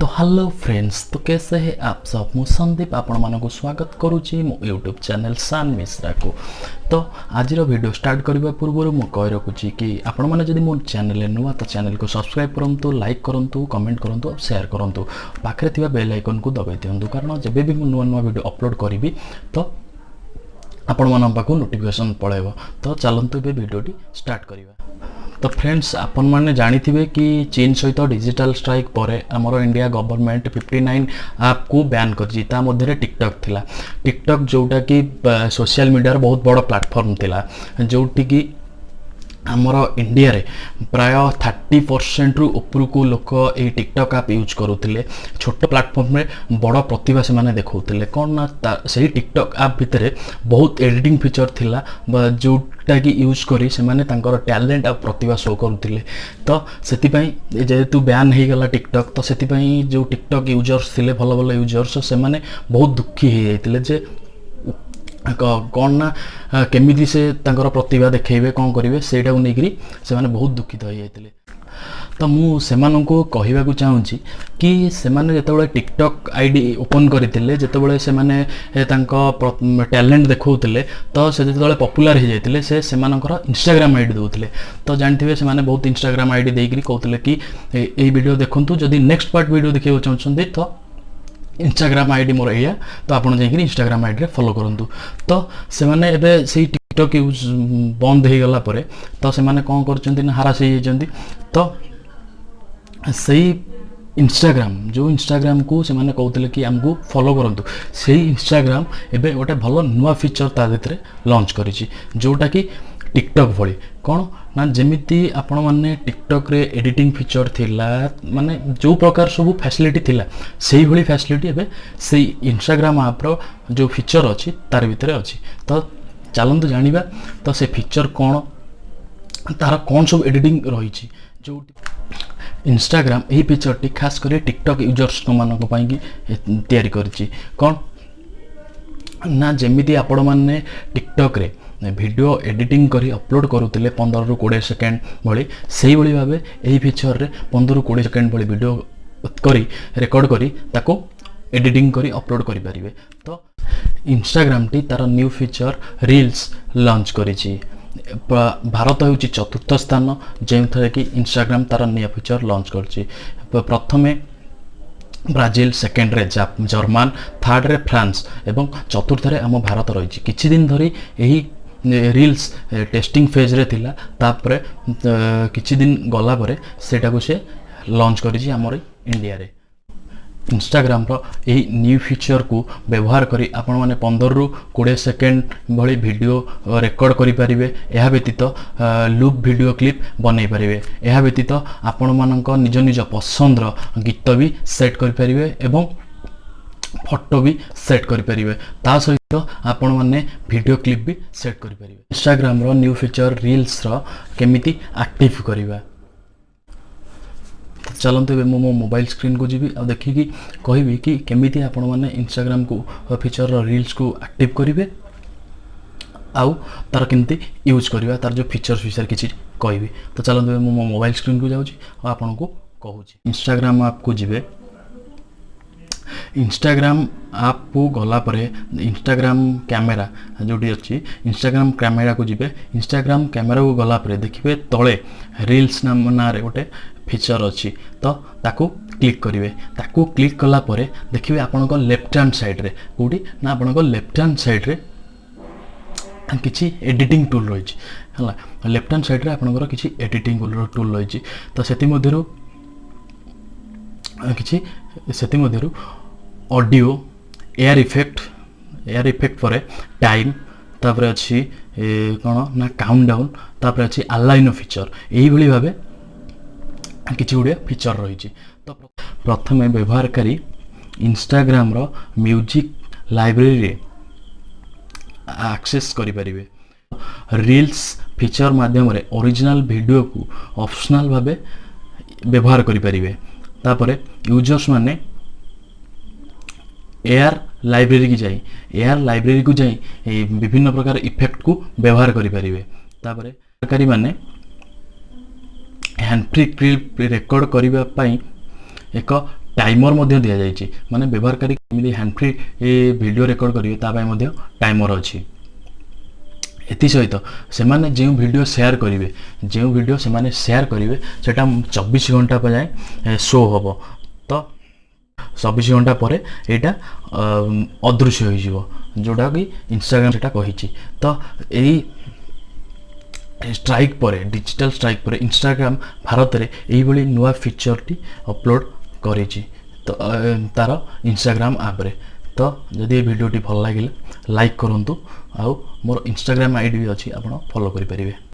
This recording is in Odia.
ତ ହ୍ୟାଲୋ ଫ୍ରେଣ୍ଡସ୍, ତ कैसे हैं आप सब? ମୁଁ ସନ୍ଦୀପ ଆପଣମାନଙ୍କୁ ସ୍ୱାଗତ କରୁଛି ମୋ ୟୁଟ୍ୟୁବ୍ ଚ୍ୟାନେଲ୍ ସାନ୍ ମିଶ୍ରାକୁ। ତ ଆଜିର ଭିଡ଼ିଓ ଷ୍ଟାର୍ଟ କରିବା ପୂର୍ବରୁ ମୁଁ କହି ରଖୁଛି କି ଆପଣମାନେ ଯଦି ମୋ ଚ୍ୟାନେଲରେ ନୂଆ, ତ ଚ୍ୟାନେଲକୁ ସବସ୍କ୍ରାଇବ୍ କରନ୍ତୁ, ଲାଇକ୍ କରନ୍ତୁ, କମେଣ୍ଟ କରନ୍ତୁ ଆଉ ସେୟାର କରନ୍ତୁ। ପାଖରେ ଥିବା ବେଲ୍ ଆଇକନ୍କୁ ଦବାଇ ଦିଅନ୍ତୁ, କାରଣ ଯେବେ ବି ମୁଁ ନୂଆ ନୂଆ ଭିଡ଼ିଓ ଅପଲୋଡ଼ କରିବି, ତ ଆପଣମାନଙ୍କ ପାଖକୁ ନୋଟିଫିକେସନ୍ ପଳାଇବ। ତ ଚାଲନ୍ତୁ, ଏବେ ଭିଡ଼ିଓଟି ଷ୍ଟାର୍ଟ କରିବା। ତ ଫ୍ରେଣ୍ଡସ୍, ଆପଣମାନେ ଜାଣିଥିବେ କି ଚୀନ ସହିତ ଡିଜିଟାଲ ଷ୍ଟ୍ରାଇକ୍ ପରେ ଆମର ଇଣ୍ଡିଆ ଗଭର୍ଣ୍ଣମେଣ୍ଟ 59 ଆପ୍କୁ ବ୍ୟାନ୍ କରିଛି। ତା ମଧ୍ୟରେ ଟିକଟକ୍ ଥିଲା। ଟିକଟକ୍ ଯେଉଁଟାକି ସୋସିଆଲ ମିଡ଼ିଆର ବହୁତ ବଡ଼ ପ୍ଲାଟଫର୍ମ ଥିଲା, ଯେଉଁଠିକି ଆମର ଇଣ୍ଡିଆରେ ପ୍ରାୟ 30%ରୁ ଉପରକୁ ଲୋକ ଏଇ ଟିକଟକ୍ ଆପ୍ ୟୁଜ୍ କରୁଥିଲେ। ଛୋଟ ପ୍ଲାଟଫର୍ମରେ ବଡ଼ ପ୍ରତିଭା ସେମାନେ ଦେଖାଉଥିଲେ। କ'ଣ ନା ସେଇ ଟିକଟକ୍ ଆପ୍ ଭିତରେ ବହୁତ ଏଡ଼ିଟିଂ ଫିଚର୍ ଥିଲା ବା ଯେଉଁଟାକି ୟୁଜ୍ କରି ସେମାନେ ତାଙ୍କର ଟ୍ୟାଲେଣ୍ଟ ଆଉ ପ୍ରତିଭା ଶୋ କରୁଥିଲେ। ତ ସେଥିପାଇଁ ଯେହେତୁ ବ୍ୟାନ୍ ହେଇଗଲା ଟିକଟକ୍, ତ ସେଥିପାଇଁ ଯେଉଁ ଟିକଟକ୍ ୟୁଜର୍ସ ଥିଲେ, ଭଲ ଭଲ ୟୁଜର୍ସ, ସେମାନେ ବହୁତ ଦୁଃଖୀ ହେଇଯାଇଥିଲେ ଯେ କ'ଣ ନା କେମିତି ସେ ତାଙ୍କର ପ୍ରତିଭା ଦେଖେଇବେ, କ'ଣ କରିବେ, ସେଇଟାକୁ ନେଇକରି ସେମାନେ ବହୁତ ଦୁଃଖିତ ହେଇଯାଇଥିଲେ। ତ ମୁଁ ସେମାନଙ୍କୁ କହିବାକୁ ଚାହୁଁଛି କି ସେମାନେ ଯେତେବେଳେ ଟିକଟକ୍ ଆଇଡ଼ି ଓପନ୍ କରିଥିଲେ, ଯେତେବେଳେ ସେମାନେ ତାଙ୍କ ଟ୍ୟାଲେଣ୍ଟ ଦେଖାଉଥିଲେ, ତ ସେ ଯେତେବେଳେ ପପୁଲାର ହେଇଯାଇଥିଲେ, ସେ ସେମାନଙ୍କର ଇନଷ୍ଟାଗ୍ରାମ ଆଇଡ଼ି ଦେଉଥିଲେ। ତ ଜାଣିଥିବେ, ସେମାନେ ବହୁତ ଇନଷ୍ଟାଗ୍ରାମ ଆଇଡ଼ି ଦେଇକରି କହୁଥିଲେ କି ଏଇ ଭିଡ଼ିଓ ଦେଖନ୍ତୁ, ଯଦି ନେକ୍ସଟ ପାର୍ଟ ଭିଡ଼ିଓ ଦେଖିବାକୁ ଚାହୁଁଛନ୍ତି, ତ ଇନଷ୍ଟାଗ୍ରାମ ଆଇଡ଼ି ମୋର ଏଇଆ, ତ ଆପଣ ଯାଇକରି ଇନଷ୍ଟାଗ୍ରାମ ଆଇଡ଼ିରେ ଫଲୋ କରନ୍ତୁ। ତ ସେମାନେ ଏବେ ସେଇ ଟିକଟକ୍ ୟୁଜ୍ ବନ୍ଦ ହେଇଗଲା ପରେ ତ ସେମାନେ କ'ଣ କରୁଛନ୍ତି ନା ହାରାସ ହେଇଯାଇଛନ୍ତି। ତ ସେଇ ଇନଷ୍ଟାଗ୍ରାମ, ଯେଉଁ ଇନଷ୍ଟାଗ୍ରାମକୁ ସେମାନେ କହୁଥିଲେ କି ଆମକୁ ଫଲୋ କରନ୍ତୁ, ସେଇ ଇନଷ୍ଟାଗ୍ରାମ ଏବେ ଗୋଟେ ଭଲ ନୂଆ ଫିଚର୍ ତା ଭିତରେ ଲଞ୍ଚ କରିଛି, ଯେଉଁଟାକି ଟିକଟକ୍ ଭଳି। କ'ଣ ନା ଯେମିତି ଆପଣମାନେ ଟିକଟକ୍ରେ ଏଡ଼ିଟିଂ ଫିଚର୍ ଥିଲା, ମାନେ ଯେଉଁ ପ୍ରକାର ସବୁ ଫ୍ୟାସିଲିଟି ଥିଲା, ସେଇଭଳି ଫ୍ୟାସିଲିଟି ଏବେ ସେଇ ଇନଷ୍ଟାଗ୍ରାମ ଆପ୍ର ଯେଉଁ ଫିଚର୍ ଅଛି, ତାର ଭିତରେ ଅଛି। ତ ଚାଲନ୍ତୁ ଜାଣିବା ତ ସେ ଫିଚର୍ କ'ଣ, ତାର କ'ଣ ସବୁ ଏଡ଼ିଟିଂ ରହିଛି। ଯେଉଁଠି ଇନଷ୍ଟାଗ୍ରାମ ଏହି ଫିଚର୍ଟି ଖାସ କରି ଟିକଟକ୍ ୟୁଜର୍ସମାନଙ୍କ ପାଇଁକି ତିଆରି କରିଛି। କ'ଣ ନା ଯେମିତି ଆପଣମାନେ ଟିକଟକ୍ରେ ଭିଡ଼ିଓ ଏଡ଼ିଟିଂ କରି ଅପଲୋଡ଼ କରୁଥିଲେ 15ରୁ 20 ସେକେଣ୍ଡ ଭଳି, ସେଇଭଳି ଭାବେ ଏହି ଫିଚର୍ରେ 15ରୁ 20 ସେକେଣ୍ଡ ଭଳି ଭିଡ଼ିଓ କରି, ରେକର୍ଡ଼ କରି, ତାକୁ ଏଡ଼ିଟିଂ କରି ଅପଲୋଡ଼ କରିପାରିବେ। ତ ଇନଷ୍ଟାଗ୍ରାମଟି ତାର ନ୍ୟୁ ଫିଚର୍ ରିଲ୍ସ ଲଞ୍ଚ କରିଛି। ଭାରତ ହେଉଛି ଚତୁର୍ଥ ସ୍ଥାନ, ଯେଉଁଥିରେ କି ଇନଷ୍ଟାଗ୍ରାମ ତାର ନ୍ୟୁ ଫିଚର୍ ଲଞ୍ଚ କରିଛି। ପ୍ରଥମେ ବ୍ରାଜିଲ, ସେକେଣ୍ଡରେ ଜର୍ମାନ, ଥାର୍ଡ଼ରେ ଫ୍ରାନ୍ସ ଏବଂ ଚତୁର୍ଥରେ ଆମ ଭାରତ ରହିଛି। କିଛି ଦିନ ଧରି ଏହି ରିଲ୍ସ ଟେଷ୍ଟିଂ ଫେଜ୍ରେ ଥିଲା। ତାପରେ କିଛି ଦିନ ଗଲା ପରେ ସେଇଟାକୁ ସେ ଲଞ୍ଚ କରିଛି ଆମର ଇଣ୍ଡିଆରେ। ଇନଷ୍ଟାଗ୍ରାମର ଏହି ନ୍ୟୁ ଫିଚର୍କୁ ବ୍ୟବହାର କରି ଆପଣମାନେ 15ରୁ 20 ସେକେଣ୍ଡ ଭଳି ଭିଡ଼ିଓ ରେକର୍ଡ଼ କରିପାରିବେ। ଏହା ବ୍ୟତୀତ ଲୁପ୍ ଭିଡ଼ିଓ କ୍ଲିପ୍ ବନେଇ ପାରିବେ। ଏହା ବ୍ୟତୀତ ଆପଣମାନଙ୍କ ନିଜ ନିଜ ପସନ୍ଦର ଗୀତ ବି ସେଟ୍ କରିପାରିବେ ଏବଂ ଫଟୋ ବି ସେଟ୍ କରିପାରିବେ। ତା ସହିତ ଆପଣମାନେ ଭିଡ଼ିଓ କ୍ଲିପ୍ ବି ସେଟ୍ କରିପାରିବେ। ଇନଷ୍ଟାଗ୍ରାମର ନ୍ୟୁ ଫିଚର୍ ରିଲ୍ସର କେମିତି ଆକ୍ଟିଭ୍ କରିବା? ଚାଲନ୍ତୁ, ଏବେ ମୁଁ ମୋ ମୋବାଇଲ ସ୍କ୍ରିନ୍କୁ ଯିବି ଆଉ ଦେଖିକି କହିବି କି କେମିତି ଆପଣମାନେ ଇନଷ୍ଟାଗ୍ରାମକୁ ଫିଚର୍ର ରିଲ୍ସକୁ ଆକ୍ଟିଭ୍ କରିବେ ଆଉ ତାର କେମିତି ୟୁଜ୍ କରିବା, ତାର ଯେଉଁ ଫିଚର୍ସ ବିଷୟରେ କିଛି କହିବି। ତ ଚାଲନ୍ତୁ, ଏବେ ମୁଁ ମୋ ମୋବାଇଲ ସ୍କ୍ରିନ୍କୁ ଯାଉଛି ଆଉ ଆପଣଙ୍କୁ କହୁଛି। ଇନଷ୍ଟାଗ୍ରାମ ଆପ୍କୁ ଯିବେ। ଇନଷ୍ଟାଗ୍ରାମ ଆପ୍କୁ ଗଲା ପରେ ଇନଷ୍ଟାଗ୍ରାମ କ୍ୟାମେରା ଯେଉଁଠି ଅଛି, ଇନଷ୍ଟାଗ୍ରାମ କ୍ୟାମେରାକୁ ଯିବେ। ଇନଷ୍ଟାଗ୍ରାମ କ୍ୟାମେରାକୁ ଗଲା ପରେ ଦେଖିବେ ତଳେ ରିଲ୍ସ ନାମ ନାଁରେ ଗୋଟେ ଫିଚର୍ ଅଛି, ତ ତାକୁ କ୍ଲିକ୍ କରିବେ। ତାକୁ କ୍ଲିକ୍ କଲା ପରେ ଦେଖିବେ ଆପଣଙ୍କ ଲେଫ୍ଟ ହ୍ୟାଣ୍ଡ ସାଇଡ଼୍ରେ, କେଉଁଠି ନା ଆପଣଙ୍କ ଲେଫ୍ଟ ହ୍ୟାଣ୍ଡ ସାଇଡ଼୍ରେ କିଛି ଏଡ଼ିଟିଂ ଟୁଲ୍ ରହିଛି। ହେଲା, ଲେଫ୍ଟ ହ୍ୟାଣ୍ଡ ସାଇଡ଼୍ରେ ଆପଣଙ୍କର କିଛି ଏଡ଼ିଟିଂ ଟୁଲ୍ ରହିଛି। ତ ସେଥିମଧ୍ୟରୁ audio, air effect, air effect ପରେ ଟାଇମ୍, ତାପରେ ଅଛି କ'ଣ ନା କାଉଣ୍ଟ ଡାଉନ୍, ତାପରେ ଅଛି ଆଲାଇନ୍ ଫିଚର୍। ଏଇଭଳି ଭାବେ କିଛି ଗୁଡ଼ିଏ ଫିଚର୍ ରହିଛି। ତ ପ୍ରଥମେ ବ୍ୟବହାରକାରୀ ଇନଷ୍ଟାଗ୍ରାମର ମ୍ୟୁଜିକ୍ ଲାଇବ୍ରେରୀରେ ଆକ୍ସେସ୍ କରିପାରିବେ। ରିଲ୍ସ ଫିଚର୍ ମାଧ୍ୟମରେ ଅରିଜିନାଲ୍ ଭିଡ଼ିଓକୁ ଅପସନାଲ୍ ଭାବେ ବ୍ୟବହାର କରିପାରିବେ। ତାପରେ ୟୁଜର୍ସ ମାନେ ଏୟାର ଲାଇବ୍ରେରୀକୁ ଯାଇ ବିଭିନ୍ନ ପ୍ରକାର ଇଫେକ୍ଟକୁ ବ୍ୟବହାର କରିପାରିବେ। ତାପରେ ବ୍ୟବହାରକାରୀମାନେ ହ୍ୟାଣ୍ଡ ଫ୍ରି କ୍ଲିପ୍ ରେକର୍ଡ଼ କରିବା ପାଇଁ ଏକ ଟାଇମର୍ ମଧ୍ୟ ଦିଆଯାଇଛି, ମାନେ ବ୍ୟବହାରକାରୀ କେମିତି ହ୍ୟାଣ୍ଡ ଫ୍ରି ଭିଡ଼ିଓ ରେକର୍ଡ଼ କରିବେ, ତା ପାଇଁ ମଧ୍ୟ ଟାଇମର୍ ଅଛି। ଏଥିସହିତ ସେମାନେ ଯେଉଁ ଭିଡ଼ିଓ ସେୟାର କରିବେ, ଯେଉଁ ଭିଡ଼ିଓ ସେମାନେ ସେୟାର କରିବେ, ସେଇଟା 24 ଘଣ୍ଟା ଯାଏଁ ଶୋ ହେବ। ତ 24 ଘଣ୍ଟା ପରେ ଏଇଟା ଅଦୃଶ୍ୟ ହୋଇଯିବ, ଯେଉଁଟାକି ଇନଷ୍ଟାଗ୍ରାମ ସେଇଟା କହିଛି। ତ ଏଇ ଷ୍ଟ୍ରାଇକ୍ ପରେ, ଡିଜିଟାଲ ଷ୍ଟ୍ରାଇକ୍ ପରେ ଇନଷ୍ଟାଗ୍ରାମ ଭାରତରେ ଏଇଭଳି ନୂଆ ଫିଚରଟି ଅପଲୋଡ଼ କରିଛି ତ ତାର ଇନଷ୍ଟାଗ୍ରାମ ଆପ୍ରେ। ତ ଯଦି ଏ ଭିଡ଼ିଓଟି ଭଲ ଲାଗିଲା, ଲାଇକ୍ କରନ୍ତୁ ଆଉ ମୋର ଇନଷ୍ଟାଗ୍ରାମ ଆଇଡ଼ି ବି ଅଛି, ଆପଣ ଫଲୋ କରିପାରିବେ।